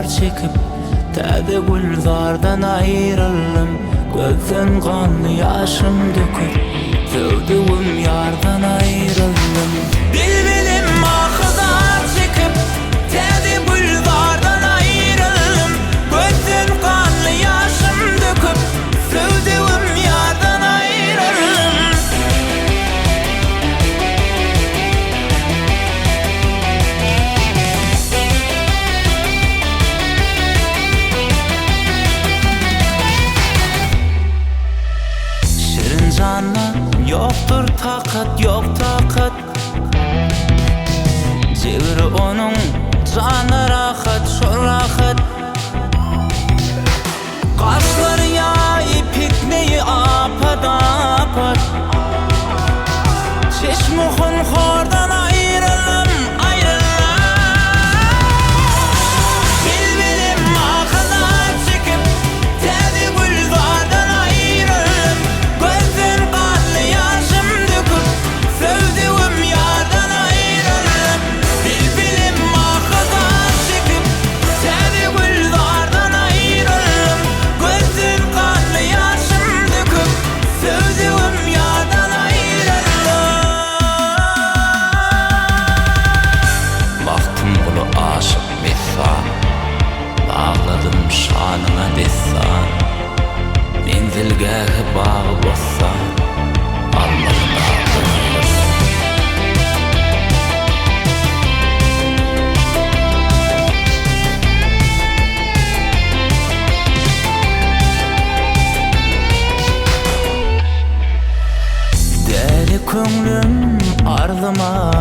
zar çekip, Täze gülzardan aýryldym. Gözden ganly ýaşym döküp, Söwdügim ýardan aýryldym. Bilbilim ahy-zar çekip, Täze gülzardan aýryldym. Gözden ganly ýaşym döküp, Söwdügim ýardan aýryldym. Şirin janda ýokdur takat, ýok takat. Jebri onuň jana rahat, şol rahat. Gaşlary ýaý, pitneýi apat-apat. Çeşmi hunhordan aýryldym, aýryldym. Bilbilim ahy-zar çekip, täze gülzardan aýryldym. Gözden ganly ýaşym döküp, söwdügim ýardan aýryldym. Bilbilim ahy-zar çekip, täze gülzardan aýryldym. Gözden ganly ýaşym döküp, söwdügim ýardan aýryldym. Magtymguly aşyk messan, Bagladym şanyňa dessan, Menzilgähi bagy-bossan, Almaly dagdan aýryldym. Däli köňlüm arzyma.